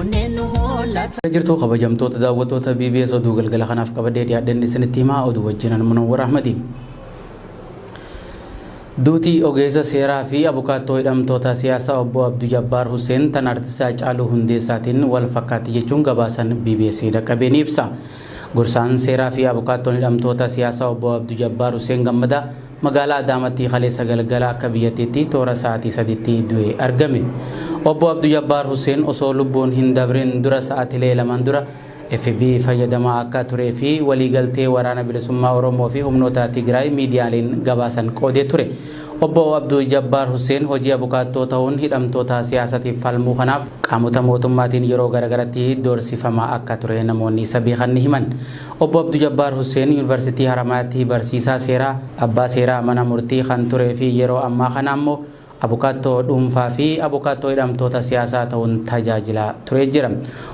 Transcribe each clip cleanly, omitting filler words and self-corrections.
onneen nu hollata. Jirtuu kabajamtoota daawwattoota BBS, oduu galgala kanaaf qabadee dhiyaadheen isinitti himaa, oduu wajjinan Munawwar Ahmadi. Duutii ogeessa seeraa fi abukaattoo hidhamtoota siyaasaa obbo Abduu Jabbaar Hussein tan artistaa Haacaaluu Hundeessaatiin wal fakkaatti jechuun gabaasan BBC dhaqqabee ni ibsa. Gorsaan seeraa fi abukaattoon hidhamtoota siyaasaa obbo Abduu Jabbaar Hussein Gammadaa magaalaa Adaamaatti kaleessa galgala akka biyyattiitti toora sa'aatii 3tti du'ee argame. Obbo Abduu Jabbaar Hussein osoo lubbuun hin dabrin dura sa'aatilee 2n dura FB fayyadamaa akka turee fi waliigaltee Waraana Bilisummaa Oromoo fi humnoota Tigraay miidiyaaleen gabaasan qoodee ture. Obbo Abduu Jabbaar Hussein hojii abukaattoo ta'uun hidhamtoota siyaasatiif falmuu kanaaf qaamota mootummaatiin yeroo garagaratti doorsifamaa akka ture namoonni isa beekan ni himan. Obbo Abduu Jabbaar Hussein Yuunivarsiitii Haramayaatti barsiisaa seeraa, abbaa seeraa mana murtii kan turee fi yeroo ammaa kana ammoo abukaattoo dhuunfaa fi abukaattoo hidhamtoota siyaasaa ta'uun tajaajilaa turee jira.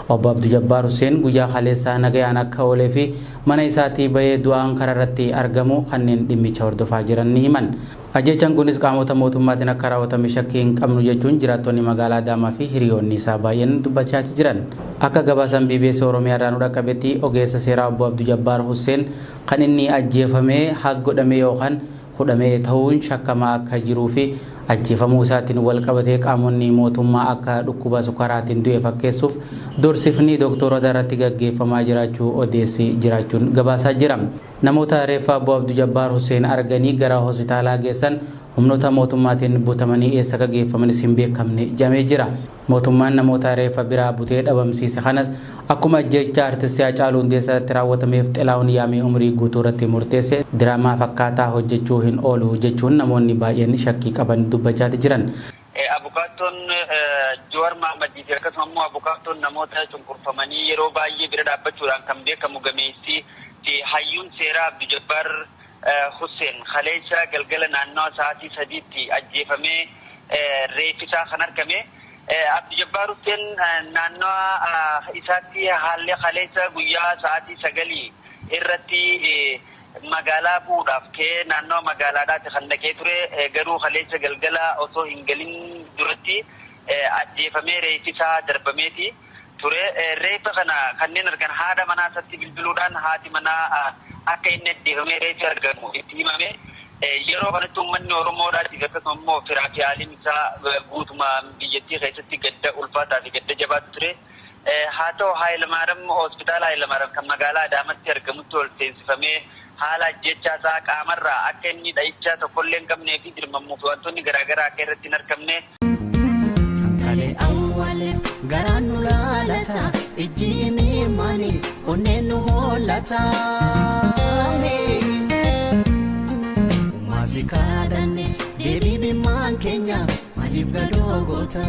Obbo Abduu Jabbaar Hussein guyyaa kaleessaa nagayaan akka oolee fi mana isaatii bahee du'aan kararratti argamu kanneen dhimmicha hordofaa jiran ni himan. Ajjeechaan kunis qaamota mootummaatiin akka raawwatame shakkii hin qabnu jechuun jiraattonni magaalaa Adaamaa fi hiriyoonni isaa baay'een dubbachaati jiran. Akka gabaasan BBS Oromiyaa irraa nu dhaqqabetti ogeessa seeraa obbo Abduu Jabbaar Hussein kan inni ajjeefamee hack godhamee yookaan hudhamee ta'uun shakkamaa akka jiruu fi ajjeefamuu isaatiin wal qabatee qaamonni mootummaa akka dhukkuba sukaraatiin du'e fakkeessuuf doorsifni doktoorota irratti gaggeeffamaa jiraachuu odeessi jiraachuun gabaasaa jira. Namoota reeffa obbo Abduu Jabbaar Hussein arganii gara hospitaalaa geessan humnoota mootummaatiin butamanii eessa akka geeffamanis hin beekamne jedhamee jira. Mootummaan namoota reeffa biraa butee dhabamsiise kanas akkuma ajjeechaa artistii Haacaaluu Hundeessaa irratti raawwatameef Xilaahun Yaamii umrii guutuu irratti murteesse diraamaa fakkaataa hojjechuu hin oolu jechuun namoonni baay'een shakkii qaban dubbachaati jiran. Abukaattoon Jawaar Mahammadii fi akkasuma immoo abukaattoon namoota cunqurfamanii yeroo baay'ee bira dhaabbachuudhaan kan beekamu gameessi fi hayyuun seeraa Abduu Jabbaar Hussein kaleessa galgala naannawa sa'aatii 3tti ajjeefamee reeffisaa kan argame. Abduu Jabbaar Hussein naannawa isaatti haalli kaleessa guyyaa sa'aatii 9 irratti magaalaa bu'uudhaaf ka'ee naannawa magaalaadhaatti kan dhaqee ture, garuu kaleessa galgala osoo hin galin duratti ajjeefamee reeffisaa darbameeti ture. Reeffa kana kanneen argan haadha manaa isaatti bilbiluudhaan haati manaa akka inni ajjeefamee reeffi argamu itti himame. Yeroo kanatti uummanni Oromoodhaatiif akkasuma immoo firaa fi haaliin isaa guutuma biyyattii keessatti gadda ulfaataa fi gadda jabaatu ture. Haa ta'u, Haayilamaaram hospitaala Haayilamaaram kan magaalaa Adaamatti argamutti ol seensifamee haala ajjechaa isaa qaamarraa akka inni dha'icha tokkollee hin qabnee fi dirmammuu fi wantoonni garaagaraa akka irratti hin argamne Kalee awwaaleef garaan nu laalata, ijji imimmaanii onneen nu hollata. Uumaa si kadhanne, deebii bimmaan keenya maaliif gadoo goota?